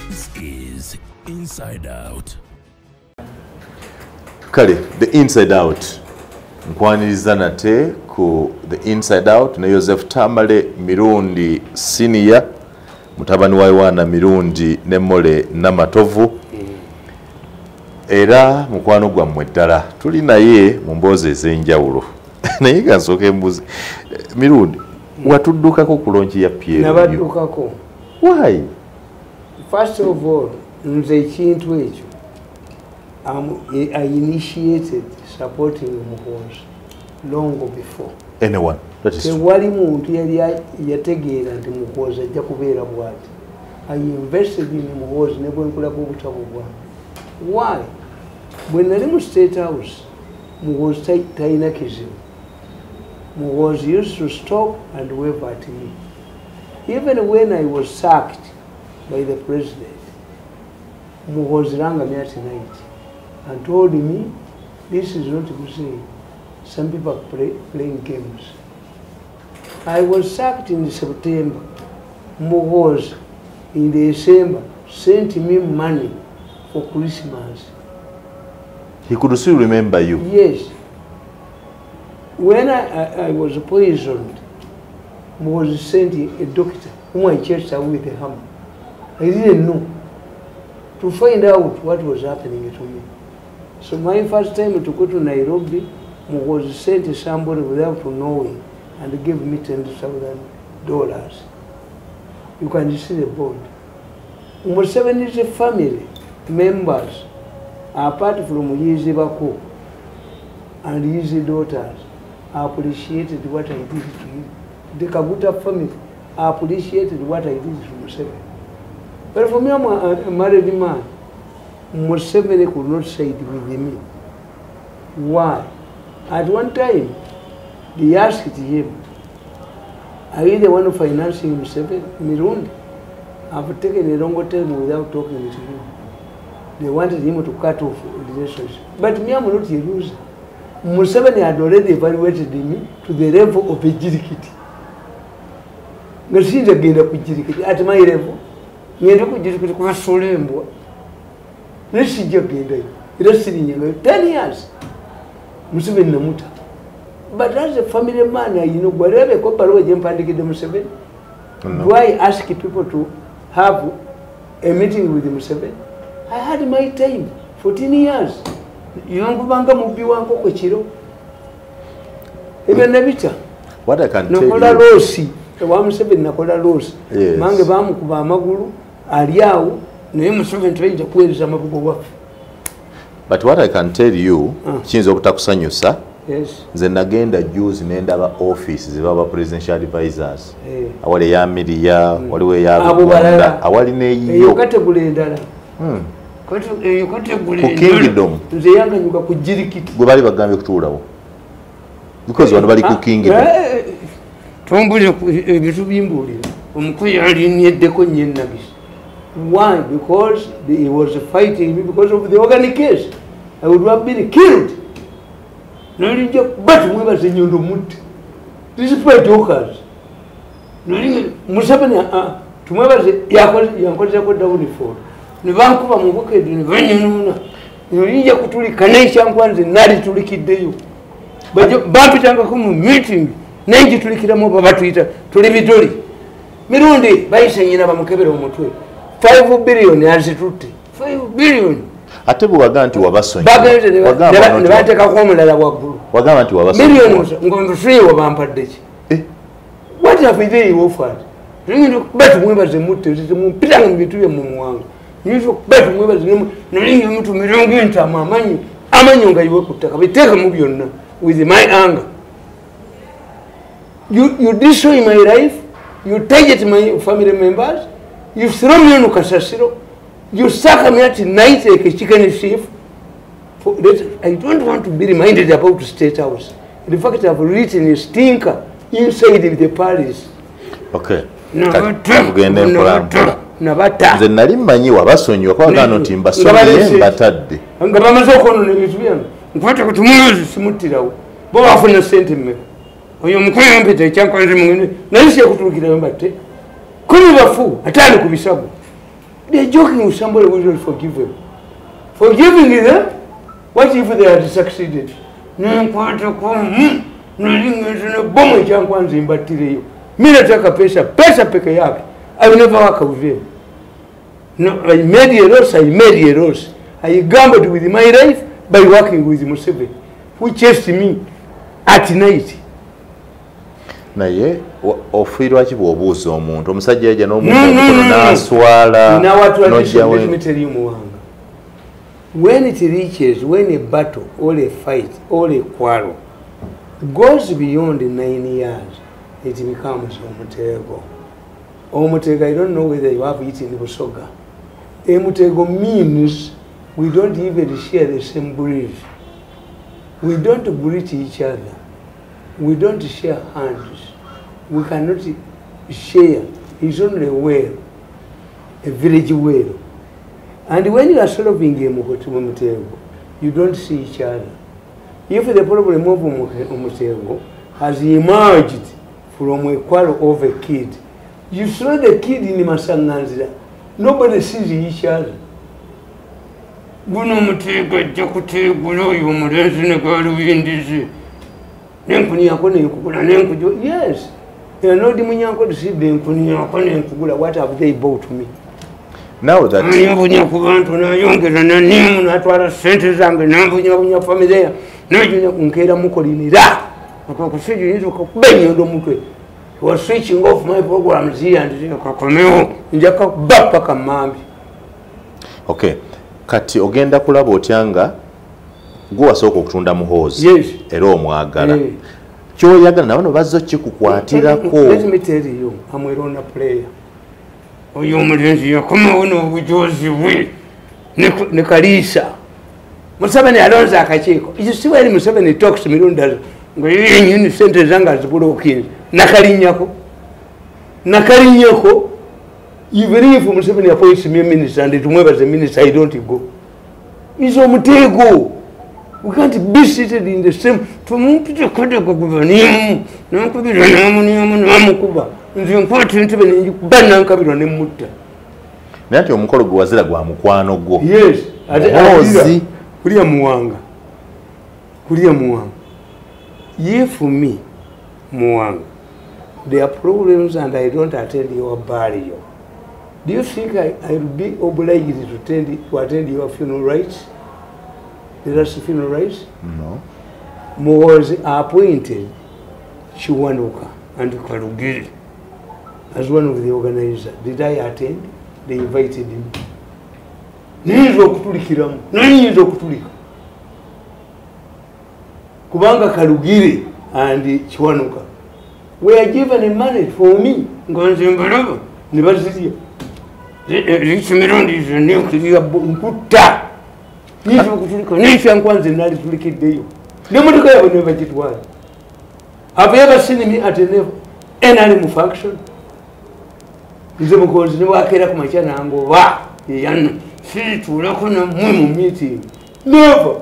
This is Inside Out. Kale, The Inside Out. Nkwaniriza nate ku The Inside Out ne Joseph Tamale Mirundi Senior, mutabani wa Yohana Mirundi ne Mole Namatovu. Era mukwano gwammwe ddala tuli naye mu mboozi ez'enjawulo. Naye nga nsooka embuzi. Mirundi, watuddukako ku launch ya PLU. Nabaddukako. Why? First of all, nze ekintu ekyo I initiated supporting Muhoozi long before. Anyone. That is true. Tewali muntu yali yategeera nti Muhoozi ajja kubeera bw'ati. I invested in Muhoozi ne bwe nkulako obutabo bwange. Why? Bwe nali mu State House, Muhoozi talina kizibu. Muhoozi used to stop and wave at me. Even when I was sacked by the president, Muhoozi rang me at night and told me, this is not Hussein. Some people are playing games. I was sacked in September. Muhoozi, in December, sent me money for Christmas. He could still remember you? Yes. When I was poisoned, Muhoozi sent a doctor whom I chased away with a hammer. I didn't know, to find out what was happening to me. So my first time to go to Nairobi, Muhoozi sent somebody without knowing and gave me $10,000. You can see the board. Museveni's family members, apart from Yizibako and his daughters, appreciated what I did to him. The Kaguta family appreciated what I did to Museveni. But for me, I'm a married man. Museveni could not side with me. Why? At one time, they asked him, are you the one financing Museveni? Mirundi? I've taken a long time without talking to him. They wanted him to cut off relations. But me, I'm not a loser. Museveni had already evaluated me to the level of a jirikiti. At my level, ngenda kujirikiti kubasula embwa. Naye sijja kugendayo. Era sirinyangayo. 10 years. Museveni namuta. But as a family man, I know, bwalabeko ebbaluwa gye mpandikidde Museveni. No. Do I ask people to have a meeting with Museveni? I had my time, 14 years. Yankubanga mubbi wa nkoko kiro. Ebyo nabita. What I can tell you. Nakola loosi. Ewa Museveni nakola loosi. Yes. Mange bamukuba amagulu, ali awo, naye Museveni tayinza kuweereza amabugo waffe. But what I can tell you, kiyinza obutakusanyusa. Yes. Nze nagenda juzi nendaba office zebaba presidential advisors. Hey. Awali eya Miria, waliwo eya Abo balala. Awali n'eyiyo. Eyo kategula endala. Eyo kategula Ku Kingdom. Nze yanganyuka ku jirikiti. Gwe bali bagambye kutuulawo. Because bano bali ku Kingdom. Tombulira ebintu bimbuulira. Omukulu yalinyeddeko nnyo ennabisi. Why? Because he was fighting me because of the organic case. I would have been killed. Nalinja but mwebaze nnyondo mutte. These people jokers. Museveni tumwebaze yankozeko downfall. Ne bankuba mu bukedde ne bannyunuuna. Nalinja kutulika n'ekyankwanze nalitulikiddeyo. Bampitangako mu meeting naye ngitulikiramu oba batuyita tuli bituli. Mirundi bayise nnyina bamukebera omutwe. 5 billion azitutte. 5 billion. Ate bwe wagamba nti wabasonyiwa. Bagenze ne bateekako omulala waggulu. Wagamba nti wabasonyiwa. Million ng'onfiriiwo bampadde ki? What have they offered? Tuyinza okuba tumwebaze mutte, mumpitanga mu bintu byammwe muwanga. Nyinza okuba tumwebaze nalinga mutumira ng'entamu amanyo, amanyo nga yiwe ku ttaka, biteekemu byonna with my anger. You destroy my life, you target my family members, you throw me on kasasiro, you sack me at night like a chicken thief. I don't want to be reminded about State House. In fact, I've written a stinker inside the palace. Okay. Nze nali mmanyi wabasonyiwa kwagano nti mbasonyiye mbatadde. Nga bamaze okwonoona ebintu byange. Nkwata ku Tumwebaze simuttirawo. Bo bafuna ssente mmeka? Oyo omukulu yampita ekyankwanzi mugende naye si yakutuukirayo mbatte. 10 bafu 5 ku bisago. They are joking with somebody who will forgive them. Forgiving them? What if they had succeeded? Nenkwatako nalingenze ne bomu ekyankwanzi mbattireyo. Mimi nataka pesa, pesa peke yake. I will never work with them. No, I made a loss, I made a loss. I gambled with my life by working with Museveni, who chased me at night. Naye ofiirwa ki bw'obuuza omuntu omusajja yajja n'omuntu n'aswala n'ojjawo. Let me tell you, Muwanga. When it reaches, when a battle or a fight or a quarrel goes beyond 9 years, it becomes omutego. Omutego, I don't know whether you have it in Busoga. Omutego means we don't even share the same breed. We don't greet each other. We don't share hands. We cannot share. It's only a well, a village well. And when you are solving a mutego, you don't see each other. If the problem of omutego has emerged from a quarrel of a kid, you saw the kid in Masanganzira. Nobody sees each other. Guno mutego ajja kuteegula oyo omulenzi ne gaalubindizi. Nenkuni yako nenkugula nenkujo. Yes. Nodi munyanko to see the nkuni yako nenkugula. What have they bought me? Now that nvunya ku bantu nayongera nanimu natwala sente zange nanvunyabunya familia najunya kunkeera mukolinira akakusijuyinza okakuba ennyondo mutwe. He was switching off my programs here and there. Kakomeo njaka kuba paka mambi. Okay. Kati ogenda kulaba otya nga gwe wasooka okutunda Muhoozi. Yes. Era omwagala. Ky'oyagala na bano bazze okukikukwatirako. Let me tell you, I'm a runner player. Oyo omulenzi yakomawo n'obujozi bwe ne Kalisa. Museveni alonze akakiiko. You see when Museveni talks mirundi nga yennyini ssente zange azibulokinze. Nakalinnyako. Nakalinnyako. Even if Museveni appoints me a minister and Tumwebaze a minister, I don't go. It's omutego. We can't be seated in the same. Tumumpite kodeko guvanimu. Nankubira namuniamu namukuba. Nze nkwata entebe ne njikuba nankabirwa ne mutta. Naye ati omukolo gwe wazira gwa mukwano gwo. Yes. Ate kulia Muwanga. Kulia Muwanga. If me, Muwanga, there are problems and I don't attend your burial. Do you think I will be obliged to attend your funeral rites? The last funeral rites? No. Was appointed Kiwanuka and Kalugiri as one of the organizers. Did I attend? They invited him. Niyinza okutulikiramu. Niyinza okutulika. Kubanga Kalugiri and Kiwanuka were given money for me. Nga nze mbalaba ne bazirya. Mirundi is nuclear nkutta. Niyinza okutulika. Niyinza nkwanze nalitulikiddeyo. N'emmotoka yaabwe ne bagitwala. Have you ever seen me at an NRM function? Nze Muhoozi ne bwakeera ku makya nangoba yeyanno sirituulako nammwe mu meeting. Never.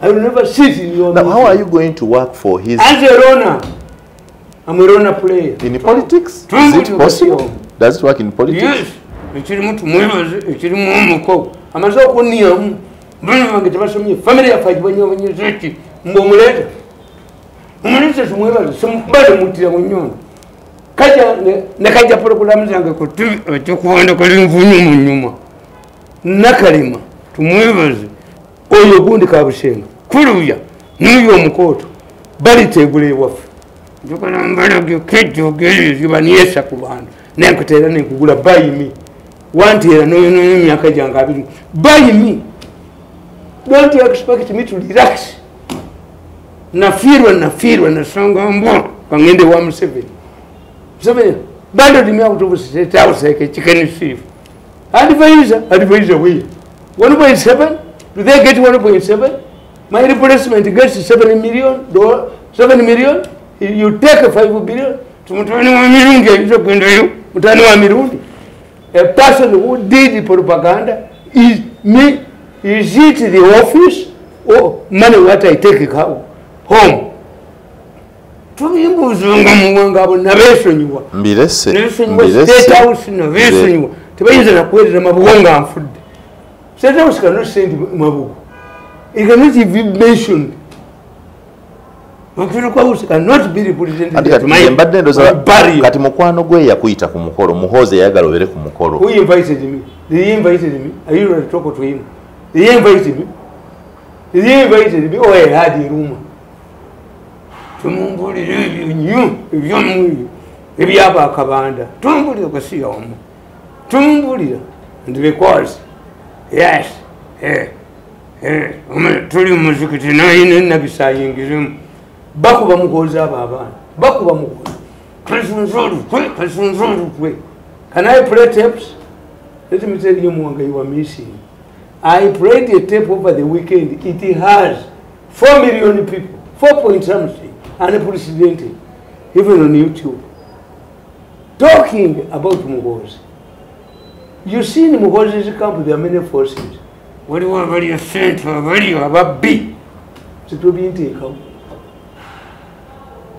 I will never sit in your Now, meeting. How are you going to work for his... As a runner. I'm a runner player. In politics? Is it possible? Does it work in politics? Yes. Ekirimu Tumwebaze, ekirimu omuko. Amaze okunniyamu. Baana bange tebasomye. Family yaffe agibonyeebonyeza ki? Mbu omuleeta. Omuleeta Tumwebaze, simubale muttira mu nnyondo. Kajja ne kajja programu zange ku TV ekyokuwanda kali nvunyu mu nnyuma. Nakalema Tumwebaze oyo gundi Kabushenga kuluya n'oyo omukooto baliteegula ewaffe. Njagala mbalage kejjogerezi baniesa ku bantu nenkuteera nenkugula buy me. Wanteera n'oyonoona emyaka gyange 20 buy me. Don't you expect me to relax? Nafiirwa nasanga mbwa kangende wa Museveni. Museveni banded me out of state house like a chicken thief. Advisor where? 1.7? Do they get 1.7? My replacement gets $7 million. 7 million. You take 5 billion. A person who did propaganda is me. Is it the office or money what I take home? State House State House cannot send Mabugo. It cannot even be mentioned. House cannot be represented. Kati mukwano gwe yakuyita ku mukolo, Muhoozi yayagala obeere ku mukolo. Who invited me? Did he invited me? I usually talk to him. Did he invited me? Did he invited me? Oh, I had a rumor. And because, yes, bakuba Muhoozi abo abaana bakuba Muhoozi. Can I play tapes? Let me tell you, Mwanga, you are missing. I played a tape over the weekend. It has 4 million people, 4 point something, unprecedented, even on YouTube, talking about Muhoozi. You see in Muhoozi's camp there are many forces. What do you want?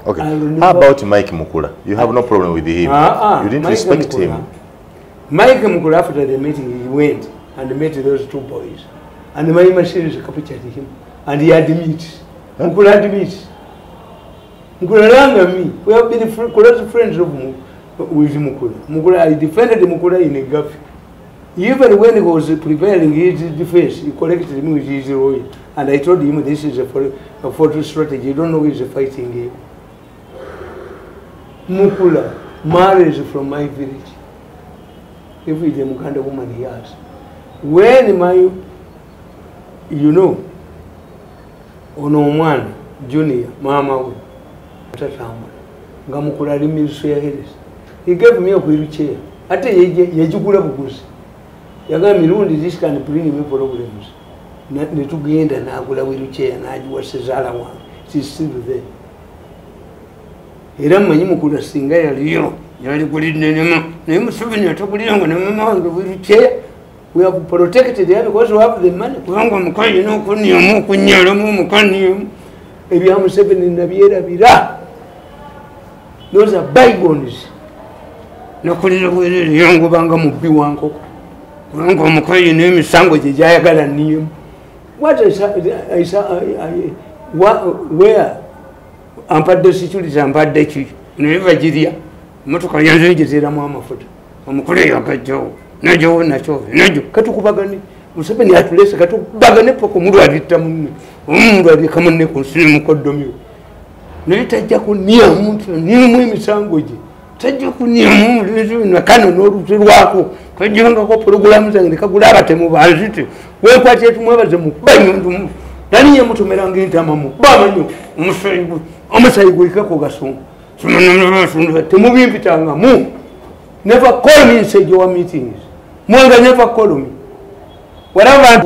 Okay. How about Mike Mukula? You have no problem with him. You didn't Mike respect Mukula. Him. Mike Mukula, after the meeting, he went and met those two boys. And my machine captured him. And he admits. Huh? Mukula admits. Mukula rang me. We have been close friends of with Mukula. Mukula, I defended Mukula in a gap. Even when he was preparing his defense, he collected me with his lawyer. And I told him this is a photo strategy. You don't know who is fighting him. Mukula marries from my village. If it's a Muganda woman he has. When my, you know, ono omwana junior, mama we, nga Mukula ali ministry ya health. He gave me a wheelchair. Ate yejugula buguzi. Yagamba Mirundi, this can bring me problems. Netugenda n'agula wheelchair n'agiwa sezaala wange. She's still there. Era mmanyi Mukula singa yaliyo yaligulidde naye Museveni atagulira nga ne mama wange wheelchair. We have protected her because we have the money. Kubanga omukazi n'okunyamu okunyalamu omukaniyamu ebya Museveni nabyerabira. Those are bygones. Nakulira bwerere yangobanga mubbi wa nkoko kubanga omukazi n'emisango gye gyayagala niyemu. What is where ampadde security ampadde ki naye bagirya emotoka yanze ngiteeramu amafuta omukulu yakajjawo najo nakyo najo katukubagane Museveni atulese katukubagane paka omulwalitta munne omulwalika munne ku nsi mukoddomiwe naye tajja kunyamu nti nimu emisango gye tajja kunyamu nakano n'olute lwako kajjangako pulogulaamu zange nekagula abatemu banzite wekwata etumwebaze mukuba nnyo nali yemutomeranga entama mukuba amanyo omusayi gwekako gasonga temubimpitangamu. Never call me inside your meetings. Mwanga never call me. Whatever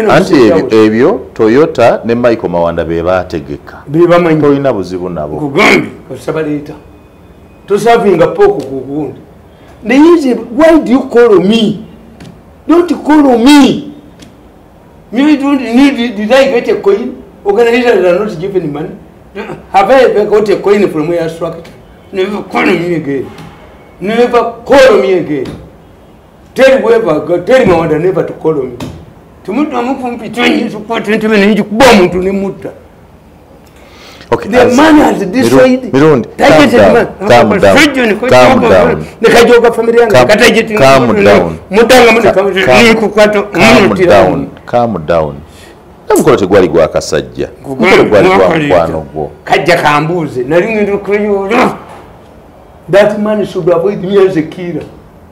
Anti ebyo Toyota ne Michael Mawanda be bategeka. Be bamanyi. Tolina buzibu nabo. Kugambye kasabaleeta. Tosavinga poko kugundi. Naye why do you call me? Don't call me. You don't need, did I get a coin? Organizers are not given money. Have I ever got a coin from where I struck it? Never call me again. Never call me again. Tell whoever, tell Mawanda never to call me. Okay, the man has destroyed. Mirundi, calm down. Calm down. Calm down. Calm down. Omukolo tegwali gwa kasajja. Omukolo gwali gwa mukwano gwo. Kajja kambuuze. Nali ngenda okweyola. That man should avoid me as a killer.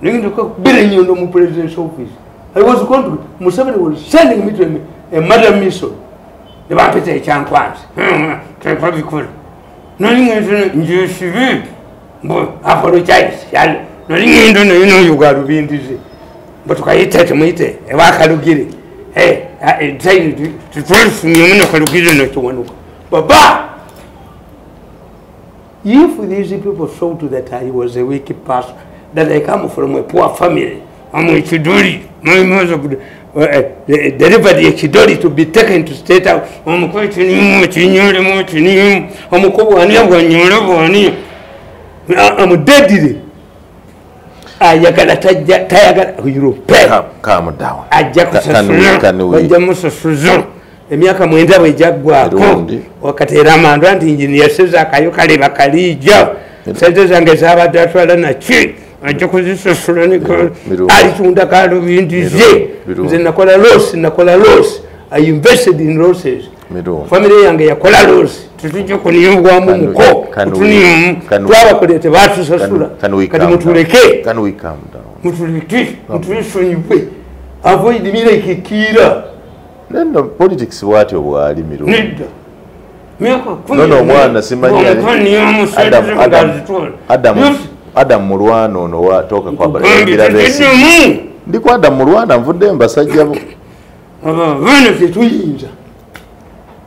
Nali ngenda okubira ennyondo mu president's office. I was going to, Museveni was sending me to a murder mission. Ne bampita ekyankwanzi. Tebabikola. Nali ngenda njesibe. Mbu apologize. Nali ngenda naye n'oyo gwalubindize. Mbu tukayite tumuyite ewa Kalugire. Baba! If these people thought that I was a weak person, that I come from a poor family, I'm a Chidori, my mother delivered a Chidori to be taken to state house. I'm dead. Ayagala tajja tayagala Europe. Calm down. Ajja kusasula. Emyaka 9 bwe jaggwako wakati era amandwa nti engineer Seza akayo kale bakalija sente zange zabadde atwala naki ajja kuzisasula alitunda kalubindize nze nakola loss, I invested in losses. Family yange yakola loss, tetujja kuniyungwamu muko kutuniyomu twabakolera tebatusasula. Kati mutuleke, mutuleke, mutulisonyiwe, avoid me kikira. Neno politics bwatyo bwali Mirundi. Nedda. No mwana simanyi Adam Mulwana ono watoka kwa Balangira Besi. Ndiko Adam Mulwana nvudde mbasajja bo. Abaana tetuyinza.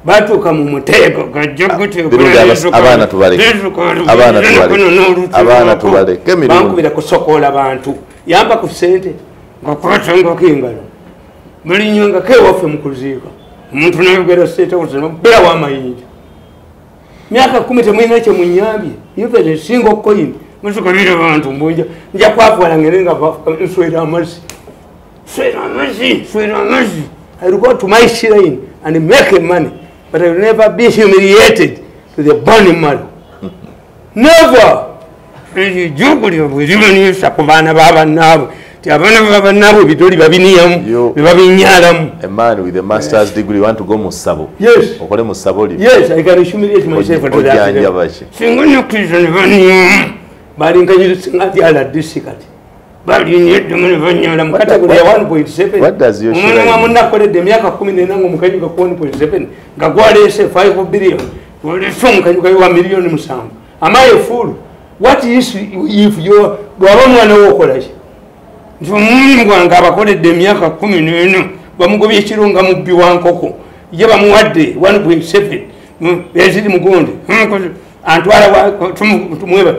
Batuuka mu mutego gajja guteekula. Abaana tubaleke. Abaana tubaleke. Abaana tubaleke Mirundi. Bankubira kusokola bantu. Yamba ku ssente ngakwatangako engalo. Buli nyonga kewaffe mu kuziika omuntu nayogera sente beera w'amayinja myaka 10 temulina kye munyambye even a single coin musukalira bantu mbunja nja kwafuala ngere nga nswera amazzi swera amazzi swera amazzi. I will go to my shrine and make money, but I will never be humiliated to the burning man. Never. Ejogo lyobwe ku baana b'abannaabwe. A man with a master's degree want to go musabo. Yes. Okole musabo li. Yes, I can humiliate myself to that. Singa nokiriza ne baniyamu. Balinkanyira singa byala disikati. Balinyedde ne banyala mu category ya 1.7. What does your share? Omwana wa munnakoledde emyaka 14 nga omukanyuka ku 1.7 nga gwaleese 5 billion. Gwaleese omukanyuka wa miliyoni 7. Am I a fool? What is if you bw'aba omwana wo okola ki? Nti omulimu gwange abakoledde emyaka 14 bamugobye ekiro nga mubbi wa nkoko ye bamuwadde 1.7 eziri mugonde antwala tumweba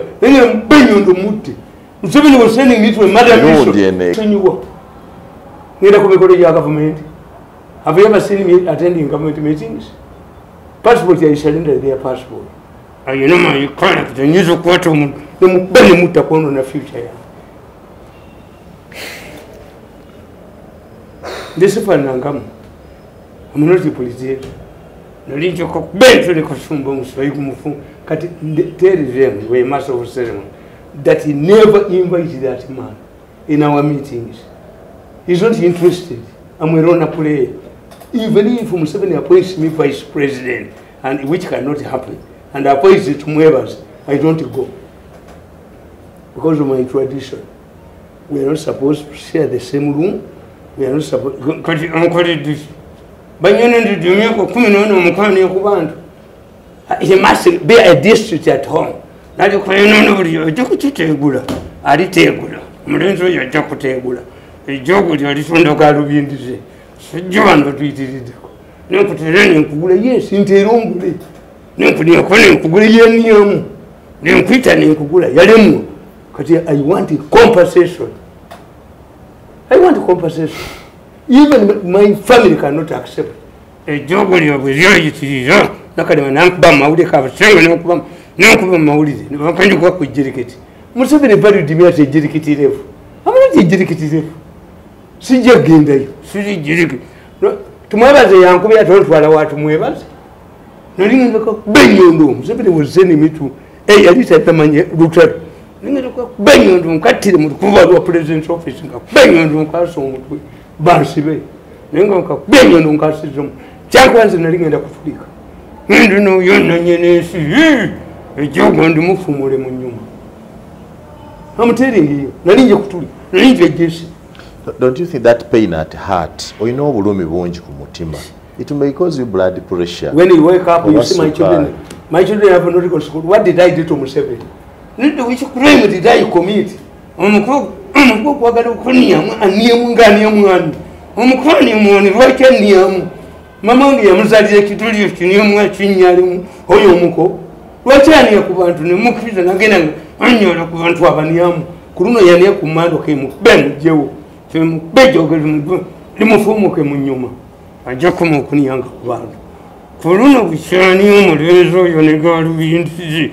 benyondo mutte. Museveni was sending me to a mother mission. Ngenda ku mikolo gya gavumenti. Have you ever seen me attending government meetings? Passport I surrendered their passport. Ayina my character nyinza okukwata omuntu nemubbe nemutta kwonoona future yange. Ndesifaanangamu. I'm not a politician. Nali njoka kubentule kasumba omusayi gumufu. Kati tell them we master of ceremony that he never invited that man in our meetings. He's not interested. I'm a runner player. Even if Museveni appoints me vice president, and which cannot happen, and appoints it to Mwebas, I don't go. Because of my tradition. We are not supposed to share the same room. We are not supposed to. He must be a district at home. I want a compensation. I want compensation. Even my family cannot accept. Museveni valued me at a jirikiti level. I'm not a jirikiti level. Sijja kugendayo. Siri jirikiti. Tumwebaze yankubye atontwala wa tumwebaze. Nali benyondo. Museveni was sending me to yali tatamanye lutalo. Ningenda benyondo nkattire mu kuva lwa president's office nga benyondo nkasa omutwe. Bansibe. Nenga nka benyondo nkasizomu. Kyankwanze nali ngenda kutulika. Ngendo no yonna nyene ensi. Ejogo ndimufumule mu nyuma. I'm telling you, nali nje kutulika. Nali nje jesi. Don't you think that pain at heart, or you know bulumi bungi ku mutima, it may cause you blood pressure? When you wake up, you see my children. My children have not gone to school. What did I do to Museveni? Which crime did I commit? Omukwani muwoni lwaki anniyamu? Mama wange yamuzaalira ekituli ekiniyamu ekinnyalimu oyo omuko. Lwaki aniya ku bantu ne mukkiriza nagenda anyola ku bantu abaniyamu? Ku luno yaniya ku mmando kemukube mugyewo. Kemukube ejjoogo limufuumuke mu nnyuma. Ajja kukoma okuniyanga ku bantu. Ku luno bukyani omulenzi oyo ne gaalubindizi.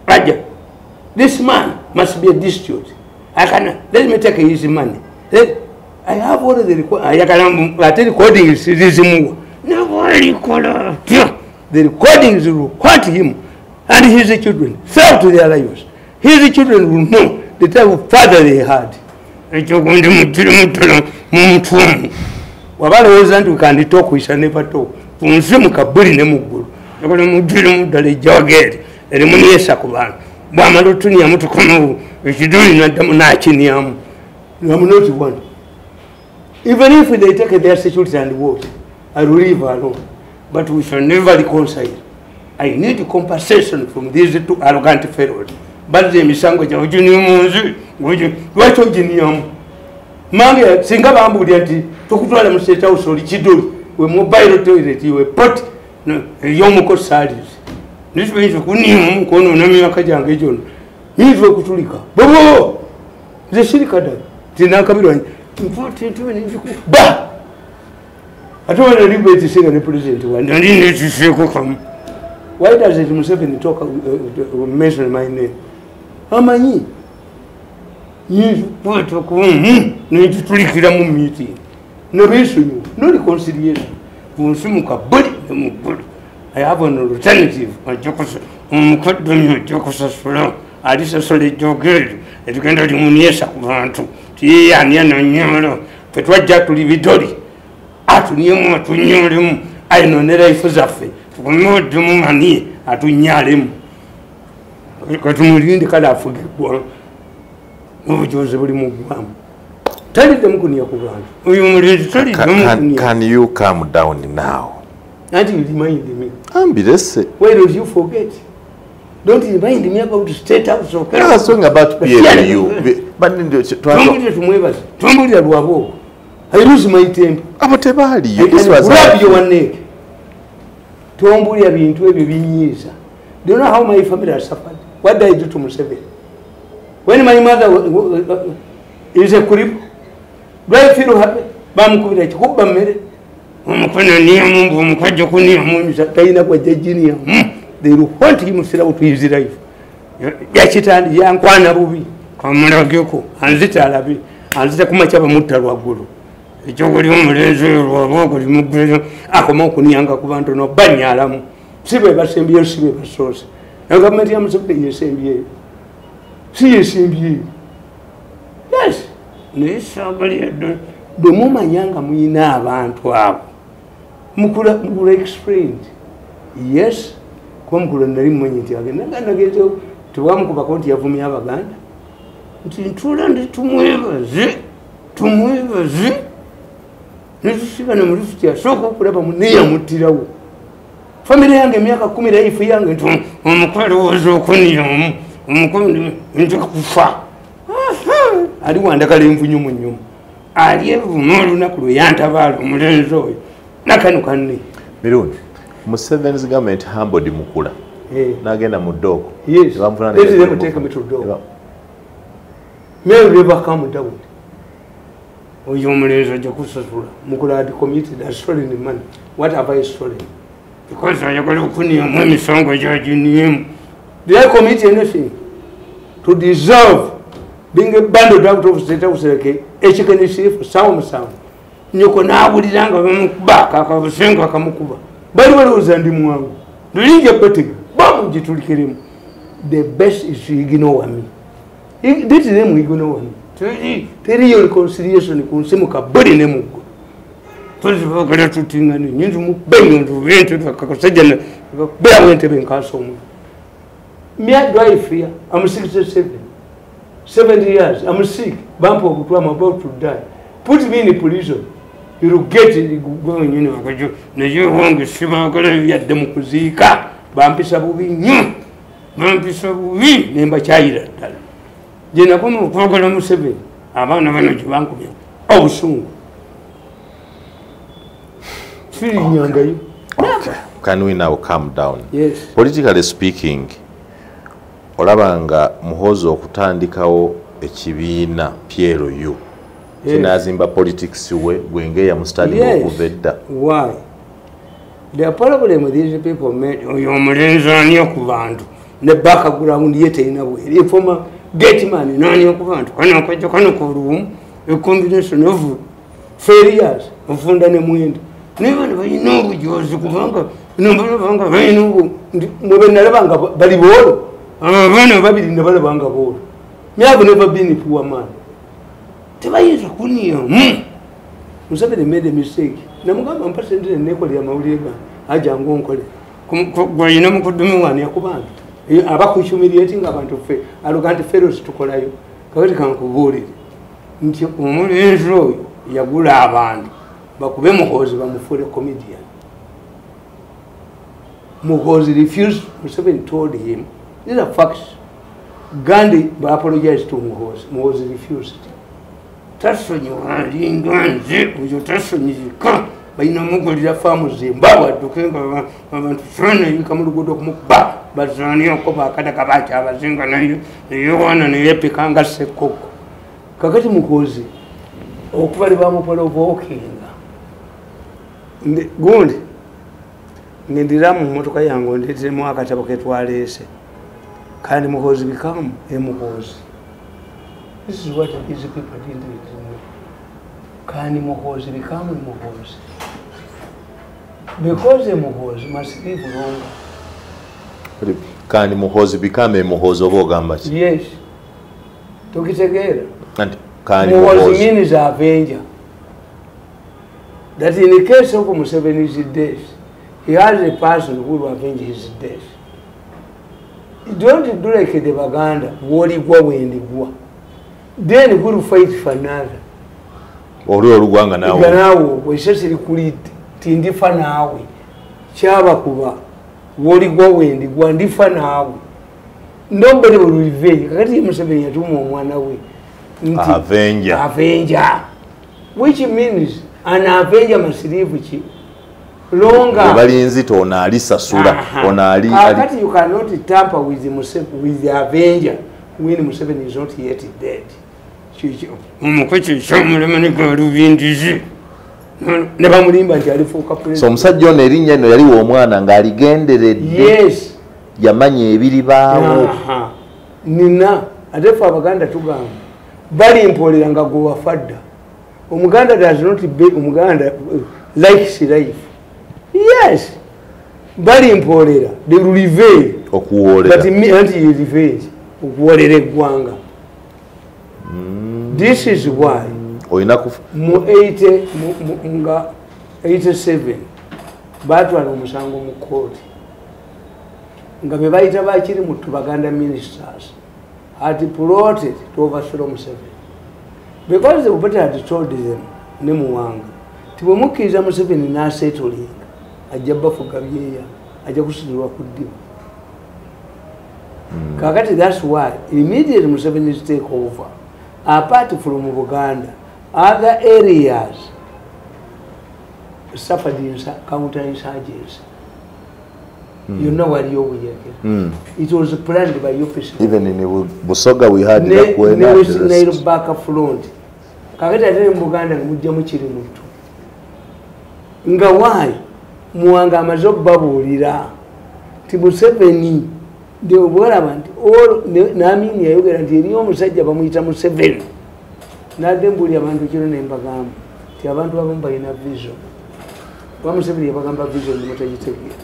Ajja. This man must be a dispute. I can let me take his money. I have all the recordings. The recordings will haunt him and his children throughout their lives. His children will know the type of father they had. We can talk, we shall never talk. I'm not one. Even if they take their security and what, I will leave alone. But we shall never reconcile. I need compensation from these two arrogant fellows. But the misango Mange singa bambulira nti tukutwala mu state house oli kidoli we mobile toilet we pot ey'omuko saalizi nisiyinza okuniimu kwonoona myaka gyange gyonna nyinza okutulika bobo nze sirika ddala tinakabirwa nkwata entebe nenzikuba ate wana libwetisinga ne pulezidenti wange nali netiseeko kamu. Why does it Museveni talk mention my name? Amanyi nyinza okukwata nenzitulikira mu meeting nebesonyiwa no reconciliation ku nsi mu kabuli ne mu ggulu. I have an alternative. Omukadde ajja kusasula alisasula ejjoogo eryo erigenda limuniesa ku bantu tiyeyaniya nanyolo ffe twajja tuli bidoli atuniemu atunyolemu ayinone life zaffe tukomeoddemu manie atunyalemu katumulinde kale afuge eggwanga n'obujozi buli mu ggwanga taliddemu kunia ku bantu oyo omulenzi taliddemu kunia. Can you calm down now? Anti you remind me. Ambirese. Why don't you forget? Don't remind me about the state house of I was talking about PLU. But Tumbulira lwabo. I lose my temper. Abo tebaaliyo. This was grab your neck. Tumbulira bintu ebyo binyiiza. Do you know how my family has suffered? What did I do to Museveni? When my mother is a cripple, do I feel happy? Bamukubira kikubba mmere. Omukono niyamu omukajja kuniyamu talina kwajja jiniyamu. They will want him throughout his life. Yakitandi yankwana bubi kamulageko anzita alabe anzita kumakya bamutta lwaggulu ekyogoli omulenzi oyo lwabwogo limuggulero akoma okuniyanga ku bantu nobanyalamu si bwe basembyeyo si bwe basoose. Gavumenti ya Museveni yesembyeyo si yesembyeyo. Yes, naye saagalira ddala bwe mumanya nga muyina abantu abo mukula explained. Yes, kuba mukula nali mumanyi nti agenda nagenze tewamukubako nti yavumya Abaganda nti ntuula ndi tumwebaze tumwebaze netusigana mu lifuti asooka okulaba munne yamuttirawo. Famire yange emyaka 10 life yange nti omuko alowooza okuniyamu omuko nja kufa ali wandakala envunyu mu nnyuma ali evuma olunaku lwe yantabaala omulenzi oyo nakano kanne. Mirundi, Museveni's government humbled Mukula. Nagenda mu ddooko. Yes. Let them take me to ddooko. May never come down. Oyo omulenzi ajja kusasula. Mukula had committed a stolen money. What have I stolen? Because ayagala okuniyamu emisango gyaginiemu. Did I commit anything to deserve being bundled out of state house like a chicken chief sawa musanvu? Nyoko n'awulira nga bamukuba akabusenga akamukuba. Bali balowooza ndi mwangu. Lulinja batega bamugitulikiremu. The best is to ignore me. Let them ignore me. Teriyo reconciliation ku nsi mu kabuli ne mu ggulu. Tuzibagala tutingane nyinza mubenyo ntubente akasajja beerawo entebe nkaasa omuntu. Me, do I fear? I'm 67. 70 years. I'm sick. Bampa obutwa, I'm about to die. Put me in prison. You will get it going in. Naye wange sibagala yadde mu kuziika. Bampisa bubi nnyo. Bampisa bubi ne mbakyayira ddala. Gye nakoma okwagala Museveni abaana bano gye bankubya obusungu. Sirinyangayo. Okay. Can we now calm down? Yes. Politically speaking, olabanga Muhoozi okutandikawo ekibiina PLU kinazimba politics we gwengeya mu stadium okuva edda. Why? The problem with these people made oyo omulenzi ani ku bantu ne background ye terina bweri. Informer gateman nani ku bantu kano kajja kano ku room a combination of failures ofunda ne mwenda. Naye bano balina obujozi kubanga nbalabanga balina mwe nalabanga bali boolo. Abaana babiri nabalabanga boolo. Me have never been a poor man. Tebayinza kuniyamu. Museveni made a mistake. Namugamba mpa sente nekolera amawulire gange aja ngonkole. Gwalina mukuddumi wani yakubanga. Abakuhumiliating abantu ffe arrogant fellows tukolayo. Kakati kankubuulire nti omulenzi oyo yagula abantu bakube Muhoozi bamufuule comedian. Muhoozi refused. Museveni told him, these are facts. Gandhi apologized to Muhoozi. Muhoozi refused. Tasonyiwa alinga nze oyo tasonyiyika balina mugulira faamu Zimbabwe adduke nga abantu sonayika mu luguudo okumukuba bazaaniyoko bakadaka bakyabazinga nayo neyewaana neyepika nga ssekkokko. Kakati Muhoozi okuva lwe bamupolovokinga gundi ngendira mu mmotoka yange ondeeteremu akatabo ke twaleese. Kandi Muhoozi become a Muhoozi. This is what these people didn't know. Can Muhoozi become a Muhoozi? Because a Muhoozi must live longer. Can Muhoozi become a Muhoozi oba ogamba ki? Yes. Tukitegeera. And can Muhoozi means avenger. That in the case of Museveni's death, he has a person who will avenge his death. Don't do like the Baganda, woligwa wendigwa. Then who will fight for another? Oli olugwanga naawe. Naawe, weseseri kulidde, tindifa naawe. Kyabakuba, woligwa wendigwa, ndifa naawe. Nobody will revenge. Kakati Museveni yatuma omwana we. Avenger. Avenger. Which means an avenger must live ki? Longer. Balinzita ono alisasula, ono ali. Kakati you cannot tamper with the, with the avenger when Museveni is not yet dead. Ne bamulimba nti alifuuka president. So omusajja ono erinnya lino yaliwa omwana ng'aligenderedde. Yes. Yamanya ebiribaawo. Nina ate ffe Abaganda tugamba balimpoolera nga gwe wafa dda. Omuganda does not be Omuganda likes life. Yes. Balimpoolera they will revenge. Okuwoolera. But anti revenge. Okuwoolera eggwanga. This is why mu 87 batwala omusango mu kooti nga be bayita bakiri mu Baganda ministers had plotted to overthrow Museveni because the Obote had told them ne Muwanga nti bwe mukkiriza Museveni n'asettlinga ajja bafuga byeya ajja kusitulwa ku ddiba. Kakati that's why immediately Museveni's take over, apart from Buganda, other areas suffered counterinsurgency. You know what you were. It was planned by officers. Even in Busoga we had ne Nile back front. Kakati ate mu Buganda mujjamu kiri mutu. Nga why Muwanga amaze okubabuulira nti Museveni bwolaba nti n'Amini yayogera nti eriyo omusajja bamuyita Museveni. Nadde mbuulira abantu kiro ne mbagamba nti abantu abamu balina vision. Kuba Museveni yabagamba vision ne mutagitegeera.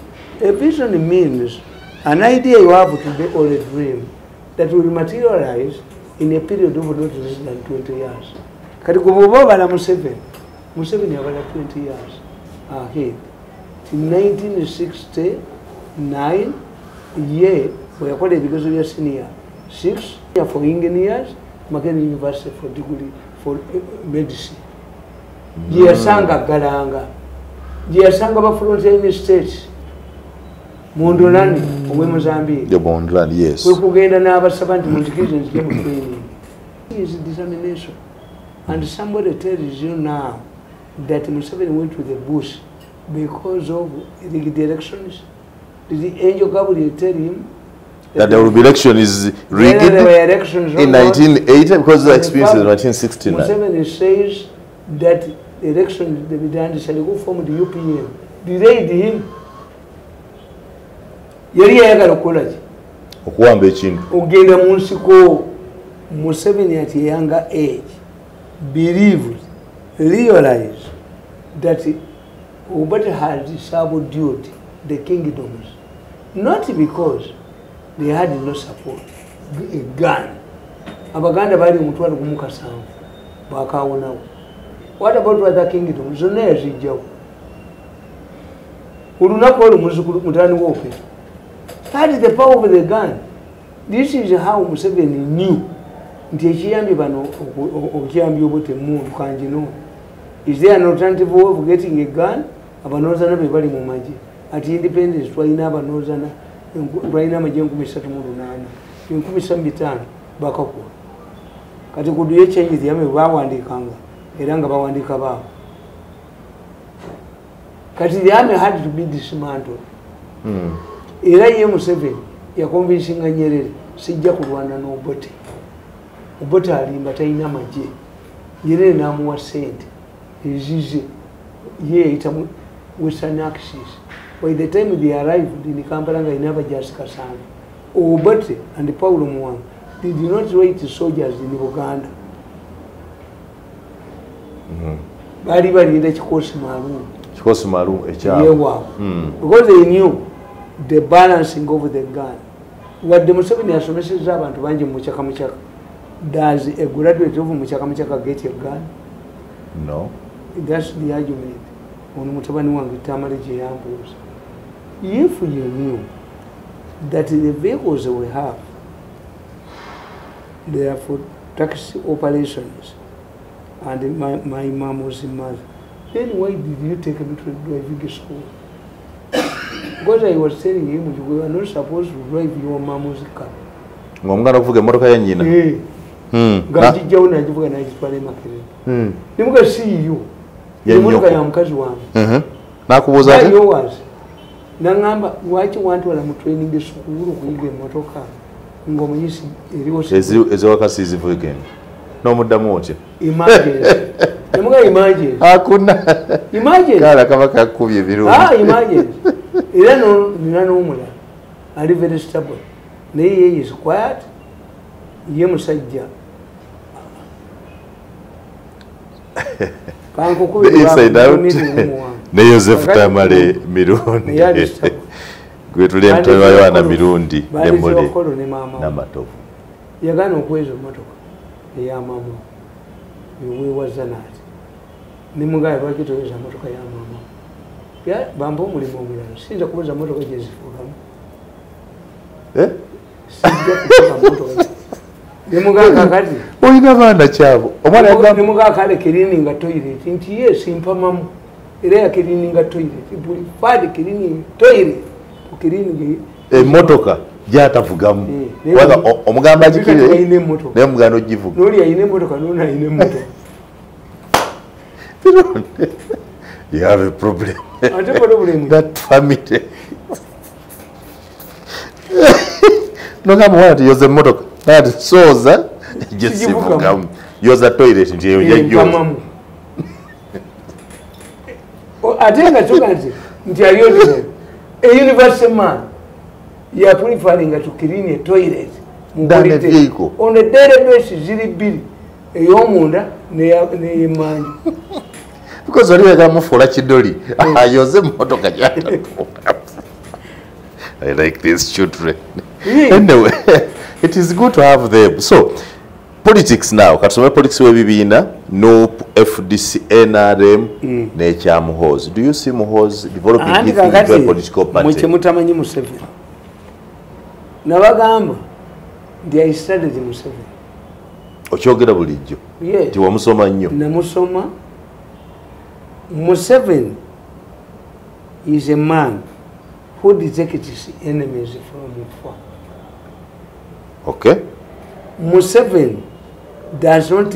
A vision means an idea you have today or a dream that will materialize in a period of not less than 20 years. Kati gwe bw'oba obala Museveni, Museveni abala 20 years ahead. In 1969 ye bwe yakola ebigezo bya senior 6 for engineers, Makerere University for degree for medicine. Gye yasanga Galanga, gye yasanga ba frontier states Mondolani owe Mozambique. The Mondolani, yes. Kwe kugenda n'abasaba nti munzikirize nzije mu training. Is determination. And somebody tells you now that Museveni went to the bush Because of rigged elections. Did the Angel Gabriel tell him that there will be elections rigged in 1980? Because the experience is 1969. Museveni says that the election, the Bidandi Saligu formed the UPM, delayed him. Yali ayagala okukola ki? Okuwamba ekintu. Ogenda mu nsiko. Museveni at a younger age believed, realized that Obote had subdued the kingdoms, not because they had no support, a gun. Abaganda bali omutwalo gumu kasanvu bakawonawo. What about other kingdoms? Zonna yazijjawo. Olunaku olwo muzzukulu mutani w'Obote had the power of the gun. This is how Museveni knew nti ekiyambye bano okuyambya Obote emmundu kanjino. Is there an alternative way of getting a gun? Abanozana be bali mu magye. At independence twalina abanozana, twalina amagye 3,800, 3,500 bakakuwa. Kati ku do change the army bawandiikanga era nga bawandiika baabo. Kati the army had to be dismantled. Era ye Museveni yakonvinsinga Nyerere sijja kulwana n'Obote. Obote alimba talina magye. Nyerere n'amuwa ssente ezize ye eyita Western Axis. By the time they arrived in Kampala nga alina abajaasi kasanvu. Obote and Paulo Muwanga did not write soldiers in Uganda. Bali balinda kikosi maalum. Kikosi maalum ekyabo. Yewaabwe. Because they knew the balancing of the gun. Wadde Museveni asomesezza abantu bangi mu mukyaka mukyaka. Does a graduate of mukyaka mukyaka get a gun? No. That's the argument. Ono mutabani wange Tamale gye yambuuza. If you knew that the vehicles we have, they are for taxi operations, and my mom was in mother, then why did you take me to driving school? Because I was telling him, you are not supposed to drive your mom's car. Ng'omuganda okuvuga emmotoka ya nnyina. Nga ngijjawo n'agivuga n'agitwala e Makerere. Ne muga si yiyo. Emmotoka ya mukazi wange. N'akubuuza ati? Yours. N'aŋŋamba lwaki wantwala mu training school okuyiga emmotoka ng'omuyisi eriwo ez'ewaka sizivuge. N'omuddamu otya? Emergency. Nemuga emergency. Hakuna. Emergency. Kala kaba kakubye ebirungi. Ah, emergency. Era nina n'omulala ali very stubborn. Naye ye is quiet. Ye musajja. The Inside Out ne Joseph Tamale Mirundi. Gwe tuli mutabani wa Yohana Mirundi ne Mole n'Amatovu. Yagaana okweza emmotoka eya maama weewaza n'ati. Ne mugamba lwaki toyeza mmotoka ya maama? Bampa omulimu omulala siyinza kubuza mmotoka gye zifuukamu. Sijja kufuuka mmotoka. Ne mugamba kakati. Olina baana kyabo. Omwana yagamba ne mugamba kale cleaning toilet nti yes mpamamu. Era ya cleaning toilet. Buli fad cleaning toilet. Cleaning emmotoka gy'atavugamu. Kubanga omugamba agikire naye omuganda ogivuga. N'oli alina emmotoka n'ono alina emmotoka. You have a problem. Ate problem. That family. Nogamba omwana nti yoza emmotoka. Naye sooza gye sivugamu. Yoza toilet nti eyo gy'oyoza. Ate nga kyoga nti ali ordinary. A university man, you are preferring to clean a toilet. Than a vehicle. On a daily basis, ziri bbiri ey'omunda n'ey'emmanju. Because oli ayagala mufuula kidoli ayoze emmotoka gy'atatuukamu. I like these children. Anyway, it is good to have them. So, politics now. Katusome politics w'ebibiina, NUP, FDC, NRM, n'ekya Muhoozi. Do you see Muhoozi developing his into a political party? Mwe kyemutamanyi Museveni. Nabagamba nti I studied Museveni. Okyogera bulijjo? Yes. Nti wamusoma nnyo? Namusoma. Museveni is a man who detects enemies from afar. Okay. Museveni does not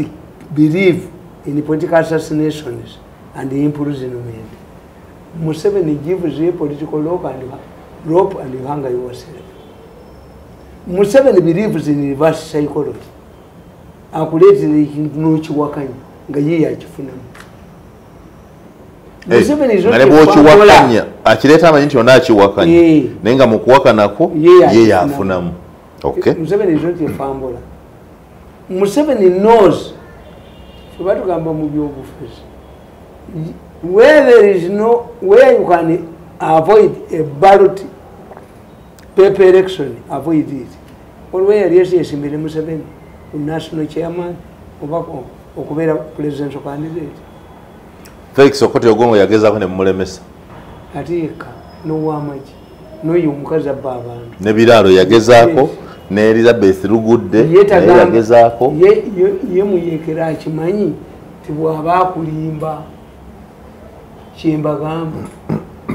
believe in political assassinations and imprisonment. Museveni gives you political rope and you hang yourself. Museveni believes in reverse psychology. Akuleetera ekintu n'okiwakanya nga ye yakifunamu. Museveni is not a bw'okiwakanya akireeta amanyi nti yonna akiwakanya naye nga mu kuwakanako ye yafunamu. Okay. Museveni is not a fumbler. Museveni knows. Ffe batugamba mu byobufuzi, where there is no where you can avoid a ballot paper election, avoid it. Waliwo eyali yesimbire Museveni ku national chairman oba okubeera presidential candidate. Felix Okote Ogongo yagezaako ne mumulemesa. Ate yekka n'owamagye n'oyo omukazi abba abantu. Ne Biraalo yagezaako ne Elizabeth Lugudde naye yagezaako. Ye muyekera akimanyi nti bw'aba akulimba kyembagamba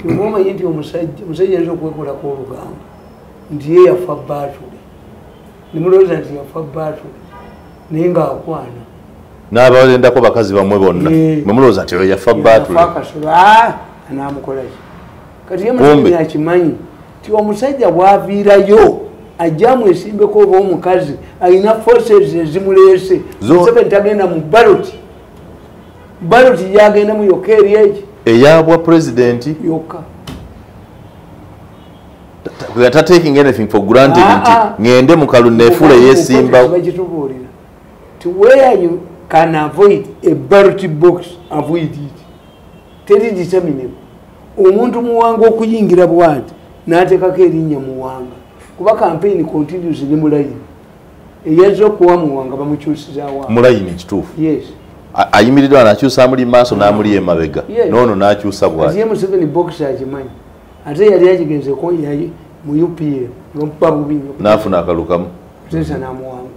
tiomanyi nti omusajja ayinza okwekolako olugambo nti ye yafa baatule nemulowooza nti yafa baatule naye ng'akwana n'abalendako bakazi bamwe bonna mwemulowooza nti oyo yafa baatule akasolo anaamukolaki. Kati ye Museveni akimanyi nti omusajja bw'aviirayo ajja amwesimbeko oba omukazi alina forces ezimuleese. Museveni tagenda mu ballot, ballot gyagendamu yokka eri eki eyabwa president yokka. We are taking anything for granted nti ngende mu kalulu nefuula yesimba. Bakitubuulira ti where you can avoid a ballot box, avoid it. Teri determinable. Omuntu Muwanga okuyingira bw'ati n'ateekako erinnya Muwanga kuba campaign continues ne mulayini eyazza okuwa Muwanga bamukyusizaawo mulayini kituufu. Yes. Ayimiridde anakyusa amuli maaso n'amuli emabega n'ono n'akyusa bw'ati. Ate ye Museveni box akimanyi ate yali agigenzeko mu UPA lwomukuba bubi nnyo n'afuna akalukamu Muteesa n'amuwanga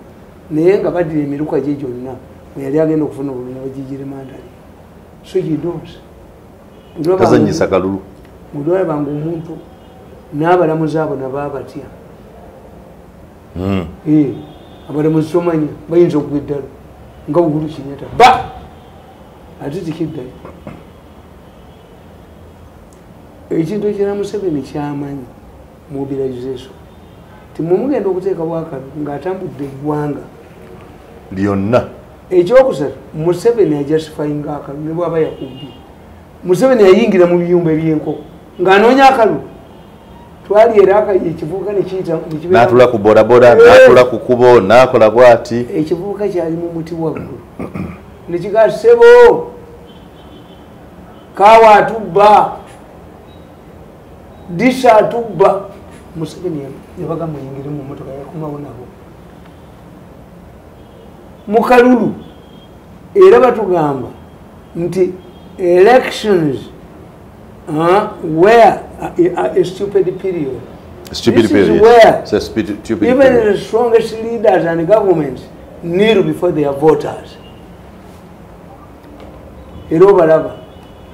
naye nga baddira emiruka gye gyonna bwe yali agenda okufuna obululu ne bagigire mandali. So he knows. Tazannyisa kalulu. Mulwalabanga omuntu n'abalamuzi abo nabo abatya. Abalamuzi tomanyi bayinza okugwa eddalo nga Uhuru Kenyatta ba ate tikiddayo. Ekintu ekirala Museveni kyamanyi mobilization ti mwe mugenda okuteekawo akabi ng'atambudde eggwanga lyonna. Ekyokusatu Museveni ajustifyinga akalulu ne bw'aba yakubbye. Museveni yayingira mu biyumba eby'enkoko ng'anoonya akalulu. Twali era ekivubuka ne kiyita n'atula ku bodaboda n'atula ku kkubo n'akola bw'ati. Ekivubuka kyali mu muti waggulu ne kigaa ssebo kaawa atubba disa atubba. Museveni yabagamba muyingire mu mmotoka yakomawo nabo mu kalulu. Era batugamba nti elections where a stupid period. Stupid this period. Is where it's a stupid even period. The strongest leaders and governments kneel before their voters. Era obalaba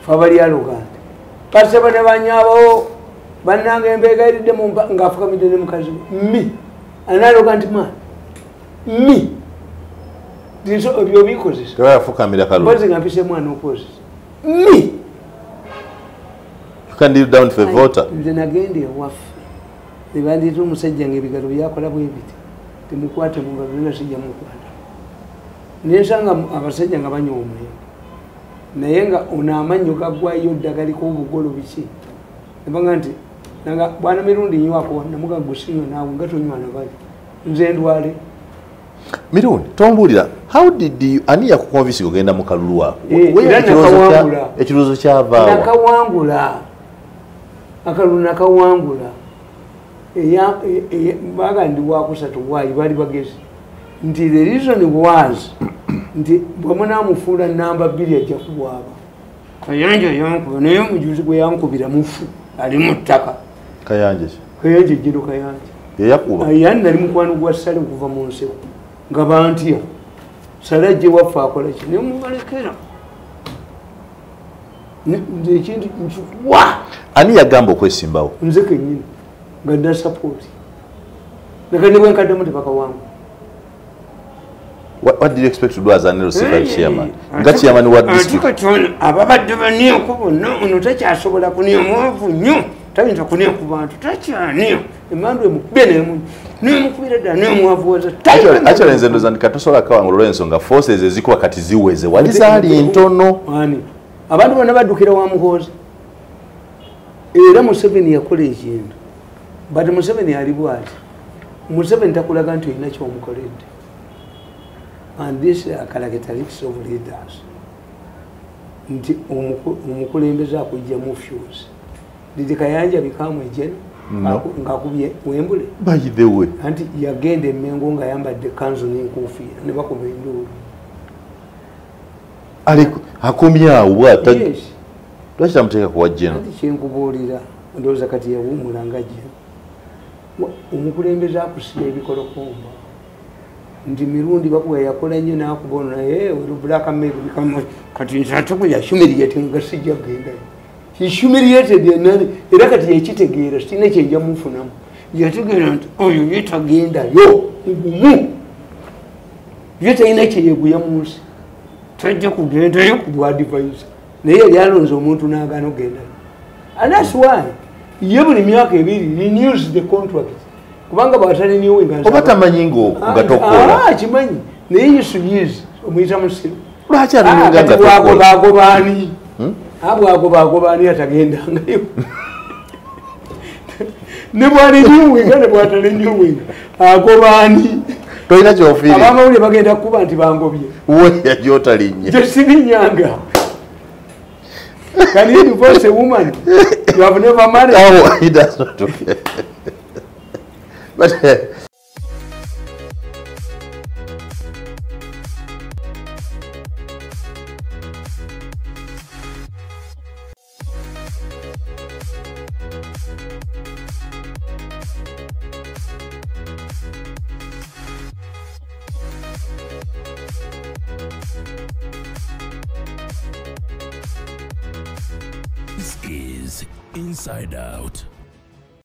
fe abali arrogant baseba ne banyaabo bannange embeegayiridde ng'afukamidde ne mukazi we me an arrogant man me ebyo bikozesa tebayafukamira kalulu mpozi nga mpise mwana okwozesa me. You can kneel down for a voter. Nze nagenda ewaffe ne bandeetera omusajja ng'ebigalo byakola bwe biti temukwate mu ngalo naye sijja mukwata. Ne nsanga abasajja nga banywa omwenge naye nga ono amannyo gaggwayo dda galiko obugolo biki ne bagamba nti nanga bwana Mirundi nywako namuga gusinywa naawe nga tonywa nabali nze ndwale. Mirundi tombuulira, how did you ani yakukonvinsi ogenda mu kalulu ako? Ekirowoozo kyavaawa? Nakawangula akalulu nakawangula baga ndi wakusatu waayi baali bagezi nti the reason was nti bwe munaamufuula namba 2 ajja kubwaba. Kayanja yankuba naye omujuzi gwe yankubira mufu ali mu ttaka. Kayanja ki? Kayanja ejjiro Kayanja. Yeyakuba? Yani nali mukwano gwa Sale okuva mu nsiko nga bantya. Sale ajje waffe akola ki naye mubalekera. Nze ekintu nkikuwa. Ani yagamba okwesimbawo? Nze kennyini nga nda support. Naka ne bwe nkaddemu tebakawangu. What did you expect to do as an LC5 chairman? Nga chairman wa district. Ababadde baniyo bonna ono takyasobola kuniyo mwavu nnyo tayinza kuniyo ku bantu takyaniyo emandu emukubye nemukubira ddala nemwavuwaza. Actually nze ndowooza nti katosobola kawangula olw'ensonga forces ezikuba kati ziweze wali zaali ntono. Ani abantu bonna baddukira wa Muhoozi era Museveni yakola ekintu but Museveni ali bw'ati. Museveni takulaga nti olina ky'omukoledde. And this are characteristics of leaders. Nti omukulembeze akujjamu fuse. Did Kayanja become a general? No. Ng'akubye Wembule. By the way. Anti yagenda e Mengo ng'ayambadde kanzu n'enkuufiira ne bakuba enduulu. Akomye awo bw'ata. Yes. Lwaki tamuteeka kuwa general? Anti kyenkubuulira ndowooza kati yawummula nga general. Omukulembeze akusiba ebikolokomba. Nti Mirundi bakuba yakola nnyo n'akuba ono naye blackmail become kati nze ate bwe yahumiliating nga sijja kugendayo. He humiliated era kati yakitegeera sirina kye nja mufunamu. Yategeera nti oyo ye tagendayo ngumu. Ye talina kye yeeguya mu nsi. Tajja kugendayo ku bwa advisor. Naye yali alonze omuntu n'agaana okugendayo. And that's why ye buli myaka ebiri renews the contract. Kubanga bw'atarenewinga oba tamanyi nga tokola. Akimanyi naye Yesu yizi omuyita musiru. Lwaki arenewinga nga tokola? Bwagobaani bwagobaani atagendangayo. Ne bw'arenewinga ne bw'atarenewinga agobaani. Tolina ky'ofiirira. Abamawulire bagenda kukuba nti bangobye. Weya gy'otalinnya. Gye sirinnyanga. Can you divorce a woman you have never married? Oh, he does not. Okay. But this is Inside Out.